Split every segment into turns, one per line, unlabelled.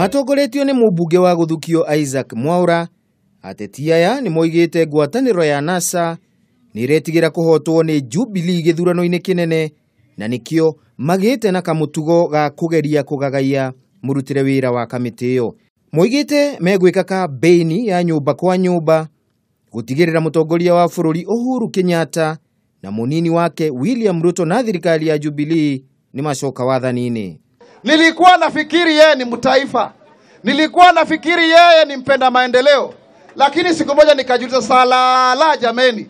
Matongoretio nĩ mũmbunge wa gũthukio Isaac Mwaura, ateti aya nĩ moigĩte ngwatanĩro ya NASA nĩ ĩretigĩra kũhotwo nĩ Jubilee gĩthurano-inĩ kĩnene na nĩkĩo magĩte na kamũtugo ga kũgeria kũgagaia mũrutĩre wĩra wa kamĩtĩ ĩyo. Moigĩte megwĩka kambĩini ya nyũmba kwa nyũmba gũtigĩrĩra mũtongoria wa bũrũri Uhuru Kenyatta na mũnini wake William Ruto na thirikari ya Jubilee nĩ macoka wathani-inĩ.
Nilikuwa nafikiri yeye ni mtaifa, nilikuwa nafikiri yeye ni mpenda maendeleo, lakini siku moja nikajiuliza, salala jameni,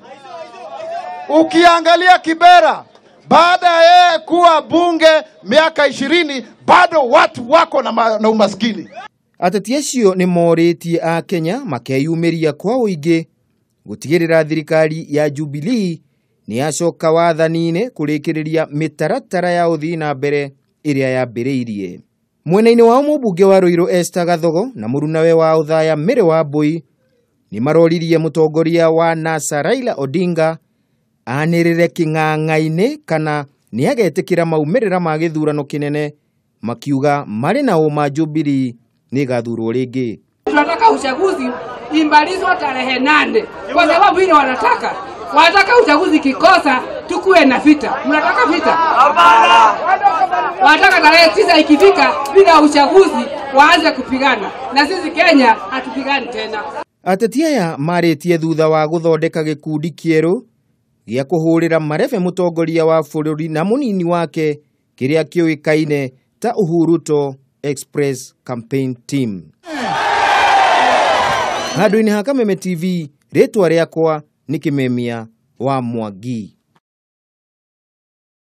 ukiangalia Kibera baada ya yeye kuwa bunge miaka 20 bado watu wako na umaskini.
Ateti acio nĩ morĩtie a Kenya makeyumĩria kwa ũingĩ gũtigĩrĩra thirikari ya Jubilee nĩ yacoka wathani-inĩ kũrĩkĩrĩria mĩtaratara ya ũthii na mbere ĩrĩa yambĩrĩirie. Mwena-inĩ wao mũmbunge wa Ruiru Esther Gathogo na mũrunawe wa Othaya Mary Wambui nĩ maroririe mũtongoria wa NASA Raila Odinga anĩrĩre kĩng'ang'a-inĩ kana nĩ agetĩkĩra maumĩrĩra ma gĩthurano kĩnene, makiuga marĩ na ũma Jubilee nĩ ĩgathurwo rĩngĩ.
Tunataka uchaguzi imalizwe tarehe 8 kwa sababu ile wanataka uchaguzi kikosa tukue na vita. Mnataka vita? Hapana. Wanataka tarehe 9 ikifika bila uchaguzi waanze kupigana, na sisi Kenya hatupigani tena.
Ateti aya marĩtie thutha wa gũthondeka gĩkundi kĩerũ gĩa kũhũrĩra marebe mũtongoria wa bũrũri na mũnini wake kĩrĩa kĩũĩkaine ta Uhuruto Express Campaign Team. Handũ-inĩ ha Kameme TV, rĩtwa rĩakwa nĩ Kĩmemia wa Mwangi.